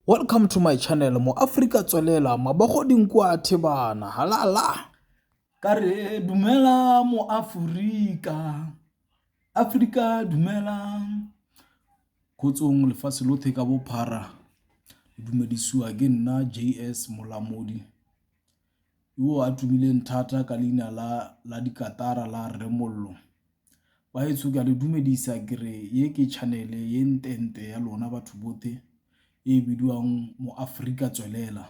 Welcome to my channel mo Afrika tswelela mabogo dinku a thebana halala. Ka re dumela mo Aforika, Afrika dumela. Kgotsong lefatshe lotlhe ka bophara le dumedisiwa ke nna J_S Molamodi yo a tumileng thata ka leina la dikatara la Rre Mollo. Baetsho ke a le dumedisa ke re ye ke channel-e ye nte-nte ya lona batho botlhe e bidiwang mo Aforika Tswelela.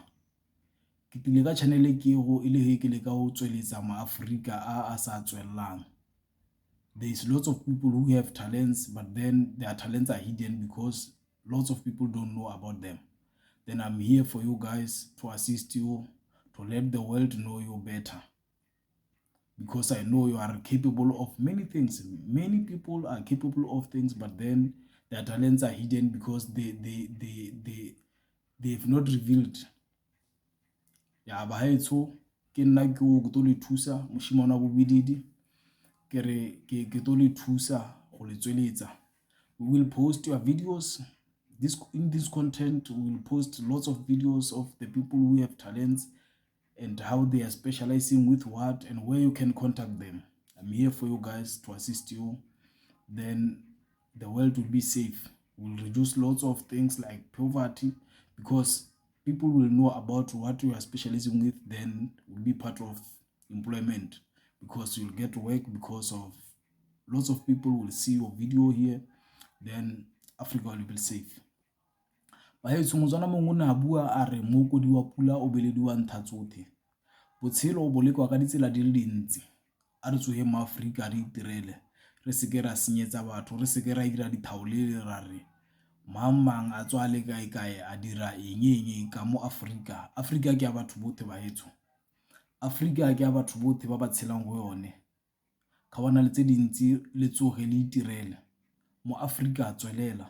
Ke tlile ka channel-e ke go e le ge ke leka go tsweletsa maAforika a a sa tswelelang. There is lots of people who have talents but then their talents are hidden because lots of people don't know about them. Then I'm here for you guys to assist you to let the world know you better. Because I know you are capable of many things. Many people are capable of things, but then their talents are hidden because they've not revealed. Ya bahaetsho ke nna ke o ke tlo le thusa moshimane wa bobididi ke re ke tlo le thusa go le tsweletsa. We will post your videos. This in this content we will post lots of videos of the people who have talents and how they are specializing with what and where you can contact them. I'm here for you guys to assist you. Then the world will be safe. We'll reduce lots of things like poverty because people will know about what you are specializing with, then will be part of employment because you'll get work because of lots of people will see your video here, then Africa will be safe. Baetsho Motswana mongwe o ne a bua a re mookodi wa pula o belediwa ntha tsotlhe. Botshelo bo lekwa ka ditsela di le dintsi. A re tsogeng mo Aforika re itirele, re seke ra senyetsa batho, re seke ra dira dithaolele ra re mang mang a tswa a le kae kae a dira eng eng ka mo Aforika. Aforika ke ya batho botlhe baetsho. Aforika ke ya batho botlhe ba ba tshelang go yone. Ga ba na le tse dintsi le tsoge le itirele. Mo Aforika tswelela.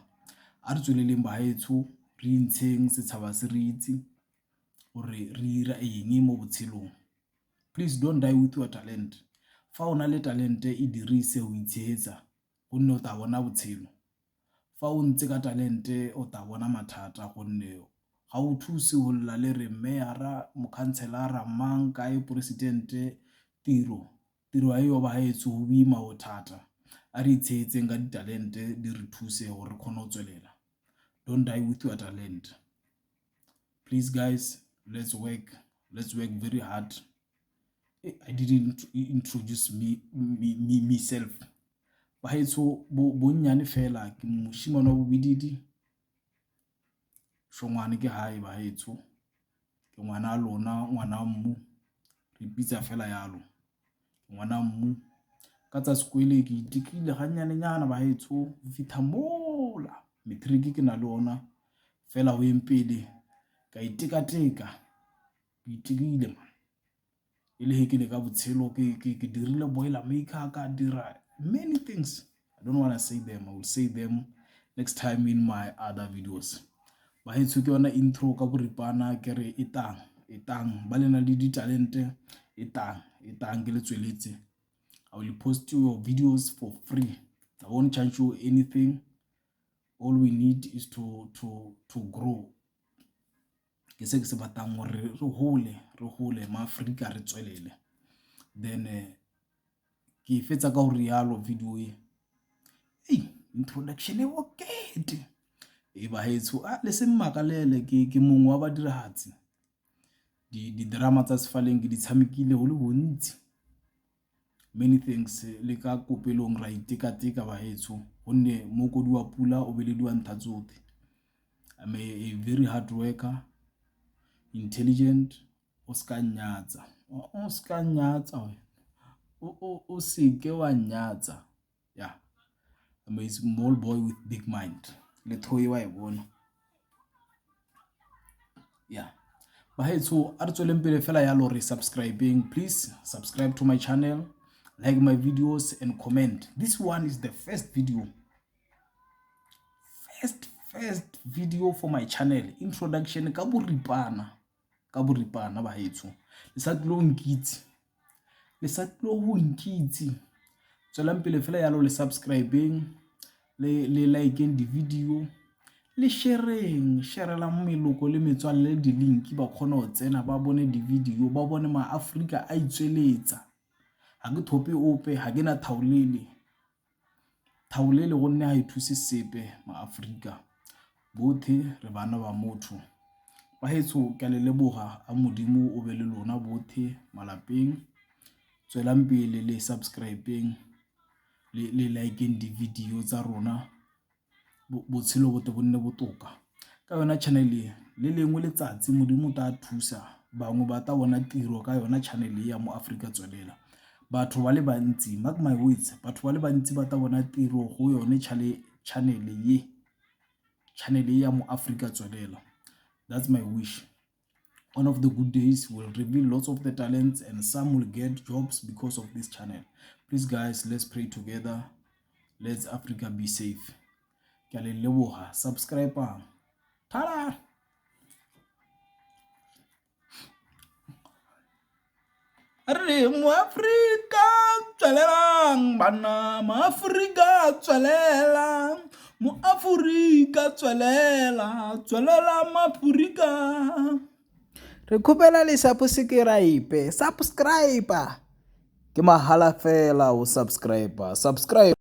A re tsweleleng baetsho re intsheng setšhaba se re itse gore re 'ira eng mo botshelong. Please don't die with your talent. Fa o na le talente e dirise go itshegetsa gonne o tla bona botshelo. Fa o ntse ka talente o tla bona mathata gonne ga o thuse go lla le re mayor-a, mokhanselara, mang kae, poresidente, tiro. Tiro ga eyo baetsho go boima go thata. A re itshegetseng ka ditalente di re thuse gore re kgone go tswelela. Don't die with your talent. Please guys, let's work. Let's work very hard. I didn't introduce me myself. Baetsho bonnyane fela ke moshimane wa bobididi. Shongwane ke hae baetsho. Ke ngwana a lona, ngwana mmu. Re ipitsa fela yalo. Ke ngwana mmu. Ka tsa sekwele ke itekile gannyanenyana baetsho go fitlha mola. Matric ke na le ona fela ho yeng pele ka itekateka. Ke itekile man. E le he ke le ka botshelo ke dirile boiler maker ka dira many things. I don't want to say them. I will say them next time in my other videos. Baetsho ke yona intro ka boripana ke re etang etang ba lena le ditalente etang etang ke le tsweletse. I will post your videos for free. I won't charge you anything. All we need is to grow. Ke se ke se batlang gore re hole re hole maAforika re tswelele. Then ke e fetsa ka go rialo video e. Ei, introduction e bokete. E baetsho a le se mmakalele ke mongwe wa badiragatsi. Di-drama tsa sefaleng ke di tshamekile go le gontsi. Many things le ka kopelong ra itekateka baetsho gonne mookodi wa pula o belediwa ntha tsotlhe. I'm a very hard worker, intelligent, o ska nnyatsa. O ska nnyatsa wena. O seke wa nnyatsa. Yeah. I'm a small boy with big mind. Le thoe wa e bona. Yeah. Baetsho a re tsweleng pele fela yalo re subscribeng. Please subscribe to my channel, like my videos and comment. This one is the first video. First video for my channel. Introduction ka boripana. Ka boripana baetsho. Le sa tlilo nkitse. Le sa tlilo go nkitse. Tswelang pele fela yalo le subscribeng le likeng di-video. Le shereng, sherelang meloko le metswalle di-link ba kgone go tsena ba bone di-video ba bone maAforika a itsweletsa. Ga ke thope ope, ga ke na tlhaolele. Tlhaolele gonne ga e thuse sepe maAforika, botlhe re bana ba motho. Baheso ke a le leboga, a Modimo o be le lona botlhe malapeng. Tswelang pele le subscribe-eng le like-eng di-video tsa rona botshelo bo tle bo nne botoka. Ka yona channel e le lengwe letsatsi Modimo o tla thusa bangwe ba tla bona tiro ka yona channel e ya mo Aforika Tswelela. Batho ba le bantsi mark my words, batho ba le bantsi ba tla bona tiro go yone channel ye, channel e ya mo Aforika Tswelela. That's my wish. One of the good days will reveal lots of the talents and some will get jobs because of this channel. Please guys, let's pray together. Let's Africa be safe. Ke a le leboga. Subscribe-ang. Tada! Re moAfrika tswelelang banna, moAfrika tswelela, moAforika tswelela, tswelela moAforika. Re kgopela le subscribe, subscribe. Ke mahala fela o subscribe, subscribe.